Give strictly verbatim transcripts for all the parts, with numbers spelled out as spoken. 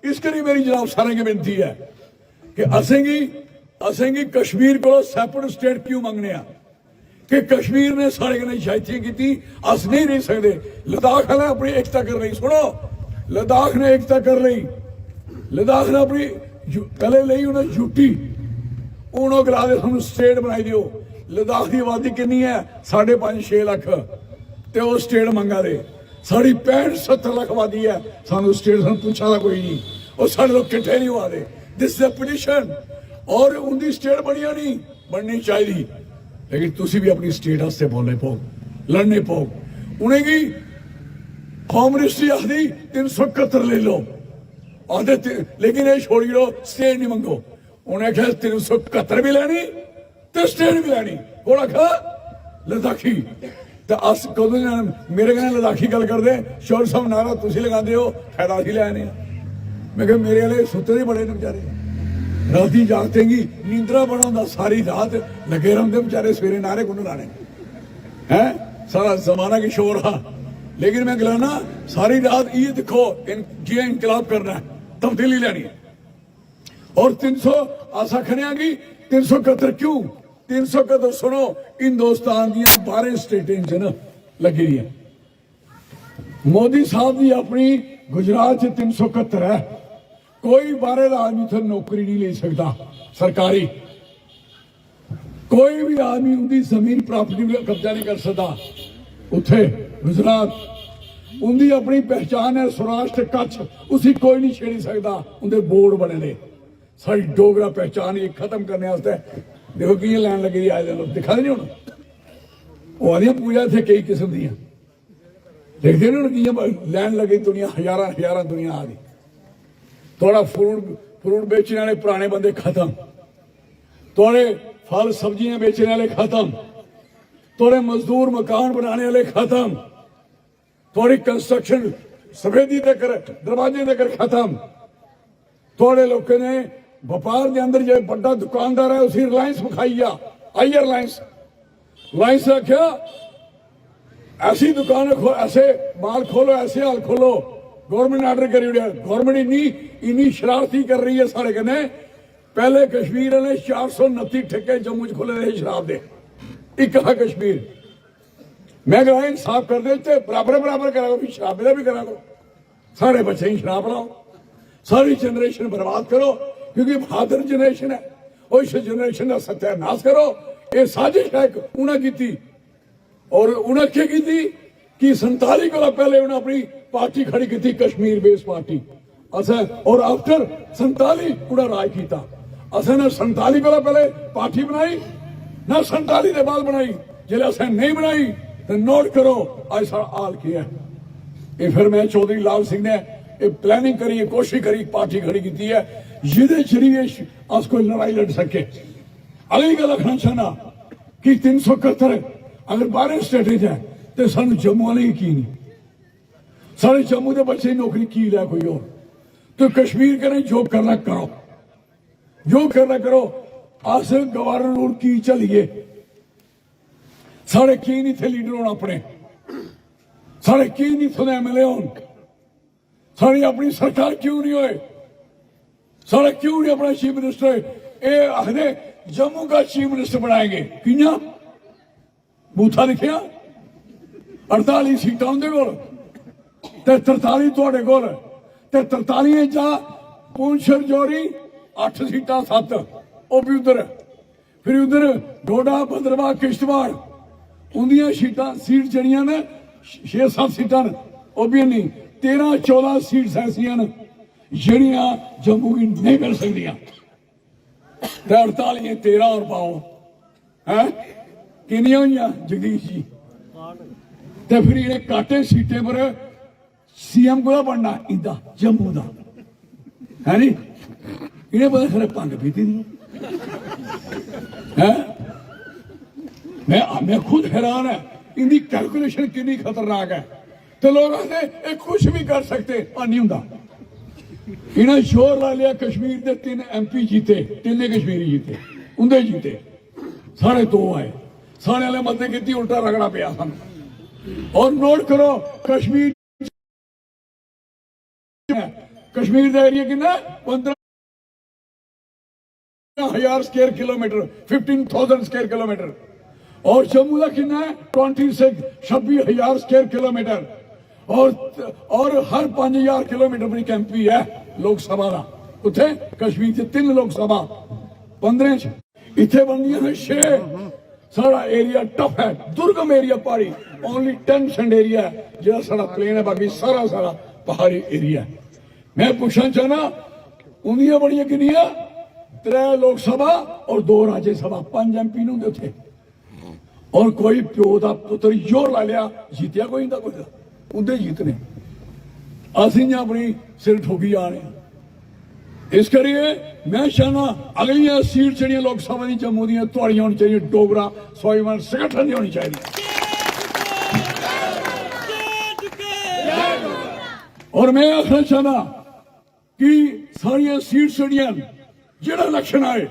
इस करी मेरी जनाब सारें गी विनती ऐ कि असेंगी असेंगी कश्मीर कोला सैपरेट स्टेट क्यों मंगने आ कि कश्मीर ने साढ़े कन्नै ज्यादतियां कीती। अस नहीं रेही सकदे। लद्दाख आह्लें अपनी एकता कर लेई। सुनो, लद्दाख ने एकता कर लेई। लद्दाख ने अपनी यू- पैह्ले लेई उ'नें यूटी। हून ओह् गला दे सानू स्टेट बनाई देओ। लद्दाख दी आबादी किन्नी ऐ? साढ़े पंज छे लक्ख। ते ओह् स्टेट मंगा दे। साढ़ी पैंठ सत्तर लक्ख आबादी ऐ। सानू स्टेट सानू पुच्छा दा कोई नहीं। और साढ़े लोग किट्ठे नहीं होआ दे। This is petition. और उंदी स्टेट बनी जानी, बननी चाहिदी। लेकिन तुसी भी अपनी स्टेट आस्तै बोलने पौग, लड़ने पौग। उ'नेंगी कौम रजिस्ट्री आखदी तिन्न सौ इकहत्तर लेई लो। आखदे ति- लेकिन एह् छोड़ी ओड़ो, स्टेट नहीं मंगो। उ'नें आखेआ तिन्न सौ इकहत्तर भी लैनी ते स्टेट भी लैनी। कौन आखा? लद्दाखी। ते अस कदूं जाना? मेरे कन्नै लद्दाखी गल्ल करदे, शौर साहब नारा तुसी लगांदे हो, फायदा असी लैने। मैं कहा मेरे आह्ले सुत्ते दे बड़े न बेचारे। रातीं जागतें गी नींदरा बड़ा होंदा, सारी रात लग्गे रौंह्दे बेचारे, सवेरे नारे कु'न लाने? हैं? सारा जमाना किशोर हा। लेकिन मैं गलाना, सारी रात इ'यै दिक्खो, इन-, जि'यां इनकलाब करना ऐ, तब्दीली लैनी ऐ। और तिन्न सौ, अस आखने आं कि तिन्न सौ इकहत्तर क्यों? तिन्न सौ इकहत्तर सुनो, हिंदुस्तान दियां बारां स्टेटें च न लग्गी दियां। मोदी साहब दी अपनी गुजरात च तिन्न सौ इकहत्तर ऐ। कोई बाहरे दा आदमी उत्थै नौकरी नहीं लेई सकदा सरकारी। कोई भी आदमी उंदी जमीन, प्रॉपर्टी पर कब्जा नहीं कर सकदा। उत्थे गुजरात, उंदी अपनी पहचान है, सौराष्ट्र, कच्छ, उसी कोई नहीं छेड़ी सकदा। उंदे बोर्ड बने दे। सारी डोगरा पहचान गी खत्म करने आस्तै देखो कि'यां लाइन लग्गी दी, आए दे लोक दिक्खा दे नहीं हुन। होआ दियां पूजा इत्थै केई किस्म दियां। देखदे नी हुन कि'यां ब-, लाइन लग्गी, दुनिया, हजारां, हजारां दुनिया आ दी। थुआढ़ा फ्रूट, फ्रूट बेचने आह्ले पराने बंदे खत्म, थुआढ़े फल सब्जियां बेचने आह्ले खत्म, थुआढ़े मजदूर मकान बनाने आह्ले खत्म, थुआढ़ी कंस्ट्रक्शन सफेदी तकर, दरवाजे तकर खत्म। थुआढ़े लोकें ने बपार दे अंदर जे बड्डा दुकानदार है, उसी रिलायंस विखाई आ, आई रिलायंस। रिलायंस ने आखेआ, ऐसी दुकान खो-, ऐसे माल खोलो, ऐसे हाल खोलो। गवर्नमेंट ने ऑर्डर करी ओड़ेआ। गवर्नमेंट इन्नी, इन्नी शरारती कर रही है साढ़े कन्नै। पैह्ले कश्मीर आह्ले चार सौ उनत्ती ठेके जम्मू च खोले दे हे शराब दे, इक हा कश्मीर। मैं गलाया, इंसाफ कर दे ते बराबर बराबर करा करो, फ्ही शराबे दा भी करा करो। साढ़े बच्चें गी शराब लाओ, सारी जनरेशन बर्बाद करो, क्योंकि बहादुर जनरेशन है, और इस जनरेशन का सत्यानाश करो। ये साजिश है इक उन्हें कीती, और उन्हें क्या कीती कि संताली कोला पहले उन्हें अपनी पार्टी खड़ी कीती, कश्मीर बेस्ड पार्टी। असें, और आफ्टर संताली पूरा राज कीता। असें ना संताली कोला पहले पार्टी बनाई, ना संताली दे बाद बनाई। जिसलै असें नहीं बनाई, ते नोट करो, अज साढ़ा हाल केह् ऐ। ये फिर मैं चौधरी लाल सिंह ने ये प्लानिंग करी, ये कोशिश करी, पार्टी खड़ी कीती है, जिदे जरिए अस कोई लड़ाई लड़ सके। अगली गल्ल आखना चाहना कि तिन्न सौ इकहत्तर अगर बाहरें स्टेटें च है, ते सानू जम्मू आह्लें गी की नहीं? साढ़े जम्मू दे बच्चे दी नौकरी की लै कोई होर? ते कश्मीर कन्नै जो करना करो, जो करना करो। अस गवर्नर रूल की झल्लिए? साढ़े की नहीं इत्थे लीडर होन अपने? साढ़े की नहीं इत्थों दे एमएलए होन? साढ़ी अपनी सरकार क्यों नहीं होए? साढ़े क्यों नहीं अपना चीफ मिनिस्टर होए? ये आखदे जम्मू का चीफ मिनिस्टर बनाएंगे। कियां? बूथा दिक्खेआ, अड़ताली सीटां उंदे कोल ते तरताली थुआड़े कोल, ते तरतालियें चा पुंछ रजौरी अट्ठ सीटां, सत्त, ओह् बी उद्धर। फिर उद्धर डोडा, भद्रवाह, किश्तवाड़, उंदियां सीटां, सीट जेह्ड़ियां न, छे सत्त सीटां न, ओह् बी हैनी। तेरां चौदां सीट्स ऐसियां न जेह्ड़ियां जम्मू गी नेईं मिल सकदियां। ते अड़तालियें तेरां होर पाओ, हैं? किन्नियां होइयां जगदीश जी? ते फिर इ'नें काटे सीटें पर सीएम कोला बनना इंदा, जम्मू दा, है नी? इ'नें पता खरे भंग पीती दी है। मैं, मैं खुद हैरान है, इंदी कैलकुलेशन किन्नी खतरनाक है। ते लोग आखदे, "ये कुछ भी कर सकते," आ नहीं हुंदा। इ'नें जोर ला लिया, कश्मीर दे तिन्न एमपी जीते, तिन्ने कश्मीरी जीते, उंदे जीते, साढ़े दो आए, साढ़े वाले मते कीती, उल्टा रगड़ा पिया सानू। और नोट करो, कश्मीर कश्मीर दा एरिया किन्ना है? पंदरां हजार square kilometre, fifteen thousand square kilometre. और जम्मू का कितना है? ट्वेंटी सिक्स, छब्बीस हजार स्क्वायर किलोमीटर। और और हर पांच हजार किलोमीटर पर एक एमपी है लोकसभा का। उत्थे कश्मीर से तीन लोकसभा, पंद्रह च। इत्थे बननियां हैं छे। सारा एरिया टफ है, दुर्गम एरिया, पहाड़ी। ओनली टेन परसेंट एरिया है जेड़ा सारा प्लेन है, बाकी सारा सारा पहाड़ी एरिया है। मैं पूछना चाहना, उंदियां बनियां किन्नियां? त्रै लोकसभा और दो राज्यसभा, पंज एमपी नु दे थे। और कोई प्यो दा पुत्र जोर ला लिया, जीतिया कोई इंदा कोई दा? उंदे जीतने। अस इयां अपनी सिर ठोकी जा रहे हैं। इस करिए मैं चाहना, अगलियां सीट जेह्ड़ियां लोकसभा दी जम्मू दियां, थुआड़ियां होनी चाहिए, डोगरा स्वाभिमान संगठन दी होनी चाहिए। और मैं आखना चाहना कि सारियां सीट जेह्ड़ियां न, जेह्ड़ा इलेक्शन आए,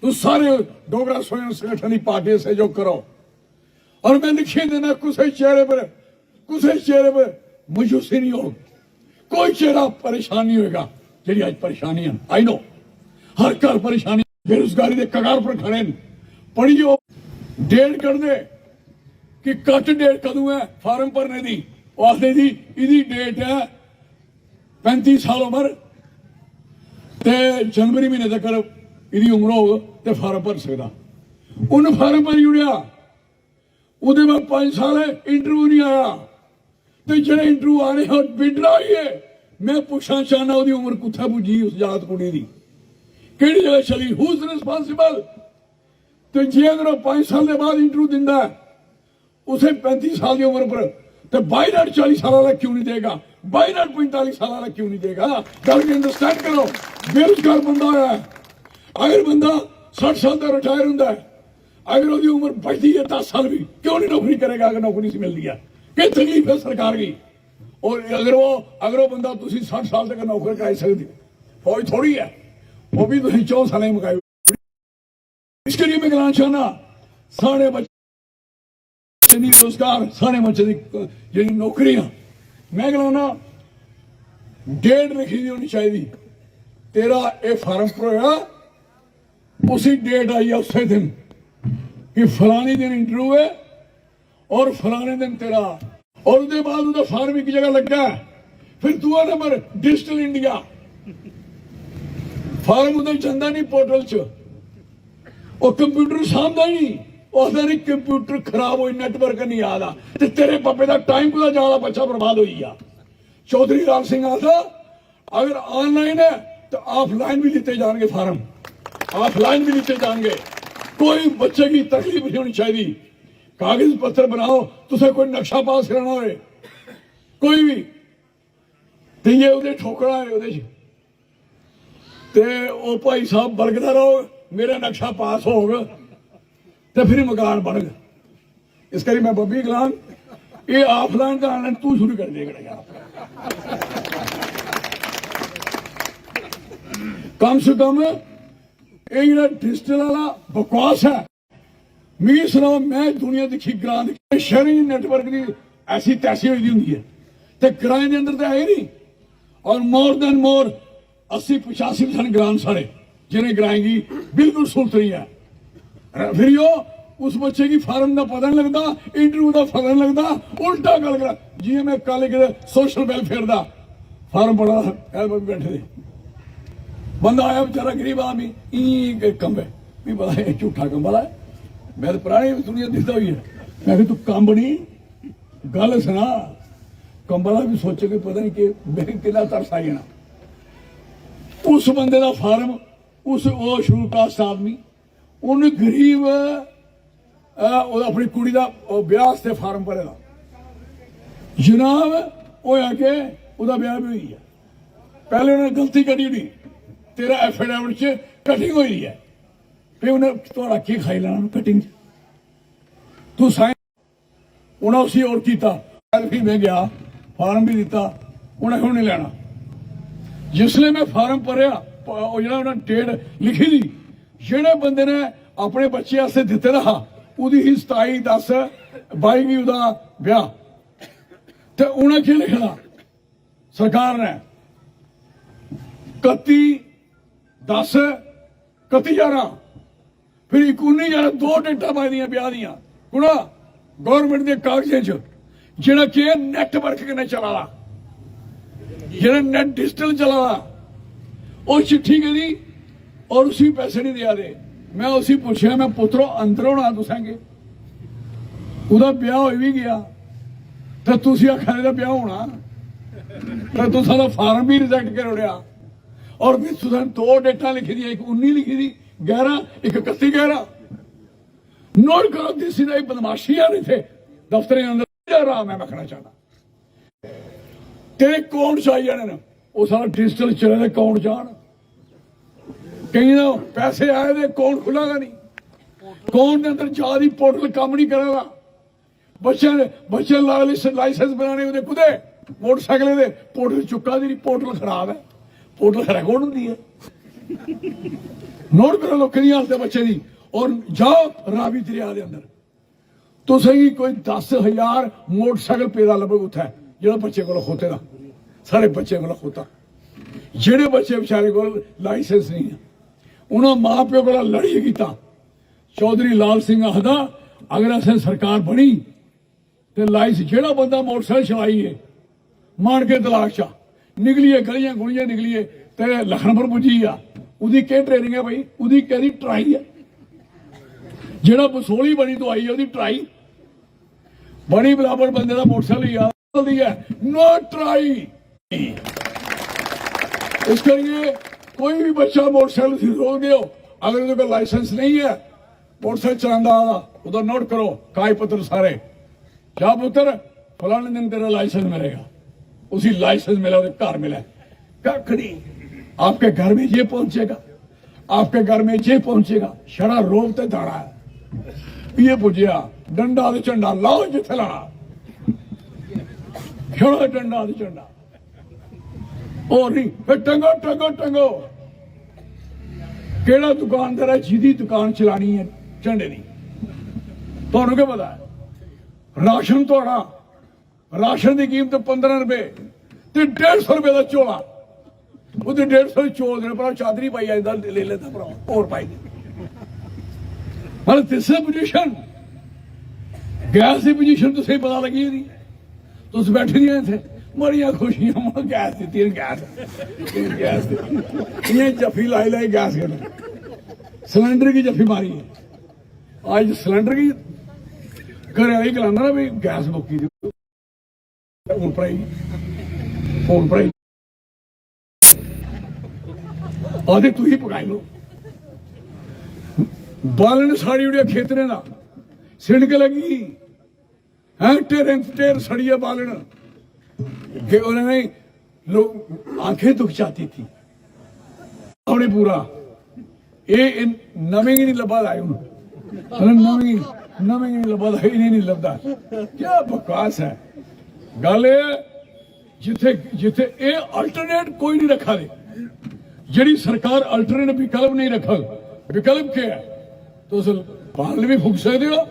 तुस सारे डोगरा स्वयं संगठन दी पार्टी दा सैहयोग करो। और मैं लिखियै देना, कुसै चेहरे पर, कुसै चेहरे पर मायूसी नहीं होग, कोई चेहरा परेशान नहीं होएगा। जेह्ड़ी अज्ज परेशानी है, आई नो, हर घर परेशानी, बेरोजगारी दे कगार पर खड़े न। पढ़ियो, डेट कड्ढदे कि कट डेट कदूं है फार्म भरने दी। ओह् आखदे जी, इदी डेट है पैंती साल उम्र, ते जनवरी महीने तक इदी उम्र होग ते फार्म भर सकदा। उन्न फार्म भरी ओड़ेआ, ओह्दे बाद पंज साल इंटरव्यू नहीं आया, ते जेह्ड़े इंटरव्यू आने हे, ओह् बिडरा होई गे। मैं पुच्छना चाहना, ओह्दी उम्र कुत्थै पुज्जी उस जात कुड़ी दी, केह्ड़ी जगह चली, हु इज रिस्पांसिबल? ते जे अगर ओह् पंज साल दे बाद इंटरव्यू दिंदा ऐ, उसे पैंती साल दी उम्र पर, ते बाई नाट चाली साल वाला क्यों नहीं देगा, बाई नाट पैंताली साल वाला क्यों नहीं देगा? गल गी अंडरस्टैंड करो। बेरोजगार बंदा होया है, अगर बंदा सठ साल दा रिटायर होंदा है, अगर ओह्दी उम्र बचदी है दस साल भी, क्यों नहीं नौकरी करेगा? अगर नौकरी नहीं मिलदी है, केह् तकलीफ है सरकार गी? और अगर वो अगर वो बंदा तुसी सठ साल तक नौकरी कराई सकदी, फौज थोड़ी है, वो भी तुसी चौं सालें च मकाई। इस करिए मैं गलाना चाहना, साढ़े बच्चे दी रोजगार, साढ़े बच्चे दी जेह्ड़ी नौकरियां, मैं गलाना, डेट लिखी दी होनी चाहिदी। तेरा एह् फार्म भरोया, उसी डेट आई है उसे दिन कि फलानी दिन इंटरव्यू है और फलाने दिन तेरा, और उसके बाद उसका फार्म एक जगह लग्गा है, फिर दूआ नंबर डिजिटल इंडिया, फार्म उधर जंदा नहीं पोर्टल च, वो कंप्यूटर सामदा ही नहीं, वो आखदा नहीं कंप्यूटर खराब होई, नेटवर्क नहीं आ रहा, ते तेरे पापे दा टाइम कुदा जा रहा, बच्चा बर्बाद होई गया। चौधरी लाल सिंह आखदा, अगर ऑनलाइन है तो ऑफलाइन भी लिते जाएंगे फार्म, ऑफलाइन भी लिते जाएंगे। कोई बच्चे की तकलीफ नहीं होनी चाहिए। कागज पत्र बनाओ, तुसे कोई नक्शा पास कराना होए, कोई भी, ते ये उदे ठोकरा है उदे च, ते ओ भाई साहब बलगदा रहो, मेरा नक्शा पास होग ते फिर मकान बनग। इस करी मैं बब्बी गलांग, ये ऑफलाइन का ऑनलाइन तू शुरू कर दे, कड़े यार। कम से कम ये जेह्ड़ा डिजिटल वाला बकवास है, मिगी सनाओ, मैं दुनिया दिक्खी, ग्रां दिक्खे, शहरें च नेटवर्क दी ऐसी तैसी होई दी होंदी है, ते ग्राएं दे अंदर ते है ही नहीं। और मोर देन मोर अस्सी पचासी परसेंट ग्रां साढ़े, जिनें ग्राएं गी बिल्कुल स्हूलत नहीं है। फिर यो उस बच्चे गी फार्म दा पता नहीं लगदा, इंटरव्यू दा पता नहीं लगदा, उल्टा गल करा। जियां मैं कल एक सोशल वेलफेयर दा फार्म पढ़ा, बैठे दे, बंदा आया बेचारा गरीब आदमी, ई कंबे, मी पता है झूठा कंबा ला है। मैं तो परानी दुनिया दिखदा होई है। मैं कि तू कंब नहीं, गल सुना। कंबा ला भी सोचे कि पता नहीं कि मैं कितना तरस आ जाना। उस बंदे दा फार्म, उस, ओ शेड्यूल कास्ट आदमी, उन गरीब, अ, ओह्दा अपनी कुड़ी दा, ओह् ब्याह आस्तै फार्म भरे दा। जनाब, होया के ओह्दा ब्याह भी होई गेआ। पैह्ले उ'नें गलती कड्ढी ओड़ी, तेरा एफिडेविट च कटिंग होई दी ऐ, ते उ'नें थुआढ़ा केह् खाई लैना कटिंग च? तू साइन, उ'नें उसी और कीता। फिर में गया, फार्म भी दित्ता, उ'नें हून नहीं लैना। जिसलै में फार्म भरेआ, प-, ओह् जेह्ड़ा उ'नें डेट लिखी दी, जेह्ड़े बंदे ने अपने बच्चे आस्तै दित्ते दा हा, ओह्दी ही सताई दस बाई गी ओह्दा ब्याह। ते उ'नें केह् लिखे दा? सरकार ने कत्ती दस, कत्ती ग्यारह, फिर इक उन्नी ग्यारह, दो डेटां पाई दियां ब्याह दियां। कुड़ा गौरमेंट दे कागजें च, जेह्ड़ा के नेटवर्क कन्नै चला दा, जेह्ड़ा नेट डिजिटल चला दा, ओह् चिट्ठी गेदी और उसी पैसे नहीं देआ दे। मैं उसी पुच्छेआ, मैं, "पुत्रो, अंदर होना तुसें के? ओह्दा ब्याह होई बी गेआ, ते तुसी आखा दे ब्याह होना, ते तुस साढ़ा फार्म भी रिजेक्ट करी ओड़ेआ।" और भी तुसें दो डेटां लिखी दियां, इक उन्नी लिखी दी ग्यारह, इक इकत्ती ग्यारह। नोट करो, दिस इज बदमाशी है इत्थे दफ्तरें अंदर। क्या राम है, मैं आखना चाहना, तेरे अकाउंट च आई जाने न, ओह् सारा डिजिटल चले दे अकाउंट च आन। केइयें दा पैसे आए दे, अकाउंट खुला गै नहीं। अकाउंट दे अंदर जा दी, पोर्टल कम्म नहीं करा दा। बच्चे, बच्चे लाइसेंस बनाने, ओह्दे कुदे मोटरसाइकिलें दे पोर्टल चुक्का दी नहीं, पोर्टल खराब है। पोर्टल खरा कौन होंदी है? नोट करो लोकें दी हालत, बच्चे दी। और जाओ रावी दरिया दे अंदर, तुसेंगी कोई दस हजार मोटरसाइकिल पेदा लब्भग उत्थै, जेह्ड़ा बच्चे कोला खोते दा, साढ़े बच्चे कोला खोता। जेह्ड़े बच्चे बेचारे कोल लाइसेंस नहीं है, उन्होंने मां प्यो कोला लड़ियै कीता। चौधरी लाल सिंह आखदा, अगर असें सरकार बनी ते लाइस, जेह्ड़ा बंदा मोटरसाइकिल चलाई है मानके तलाक चा निकलियै, गलियां गुलियां निकलियै ते लखनपुर पुज्जी गेआ, ओह्दी केह् ट्रेनिंग है भाई? ओह्दी केह्दी ट्राई है? जेह्ड़ा बसोली बनी तो आई है, ओह्दी ट्राई। बड़ी बराबर बंदे दा मोटरसाइकिल याद चलदी है, नो ट्राई। इस करिए कोई भी बच्चा मोटरसाइकिल से रोक दो, अगर उनका लाइसेंस नहीं है, मोटरसाइकिल चलांदा आवा, उधर नोट करो, कागज पत्र सारे। जा पुत्र, फलाने दिन तेरा लाइसेंस मिलेगा। उसी लाइसेंस मिला, उसे घर मिला, कख नहीं। आपके घर में ये पहुंचेगा, आपके घर में ये पहुंचेगा, छड़ा रोब ते दाड़ा है। ये पुज्जेआ, डंडा ते झंडा लाओ जित्थे लाना, छड़ा डंडा ते झंडा। और नहीं, फिर टंगो, टंगो, टंगो। केड़ा दुकानदार है जिदी दुकान चलानी है झंडे दी? तुहानू क्या पता है? राशन थुआड़ा, राशन दी कीमत पंद्रह रुपए ते डेढ़ सौ रुपए दा झोला। ओह्दे डेढ़ सौ चौल देने, भ्रावा, चादरी पाई आई, दाल ले लेता भ्रावा, होर पाई दे। मतलब, this is the position। Gas दी पोजीशन तुसें पता लगी गेदी। तुस बैठे दियां इत्थै, बड़ियां खुशियां, "मैं गैस दित्ती, गैस, गैस दित्ती।" इ'यां जफ्फी लाई लाई गैस कन्नै, सिलेंडर की जफ्फी मारी है। अज्ज सिलेंडर की घरै आह्ली गलांदा ना, "भी गैस मुक्की दी।" फोन भराई, फोन भराई। आखदे, "तुसी पकाई लो।" बालन साड़ी ओड़ेआ खेतरें दा, सिड़क लगी, हैं, ढेरें ढेर सड़ियै बालन। गे-, उ'नें लोक आंखें दुख चाती थी। उ'नें पूरा, एह्, एह् नमें गी नहीं लब्भा दा, एह् हून, मतलब, नमें, नमें गी नहीं लब्भा दा, इ'नें नहीं लब्भदा। क्या बकवास है। गल्ल एह् ऐ, जित्थे, जित्थे एह् अल्टरनेट कोई नहीं रखा दे, जेह्ड़ी सरकार अल्टरनेट विकल्प नहीं रखग, विकल्प केह् ऐ? तुस बाल भी फूक सकदे हो,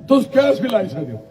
तुस गैस भी लाई सकदे हो।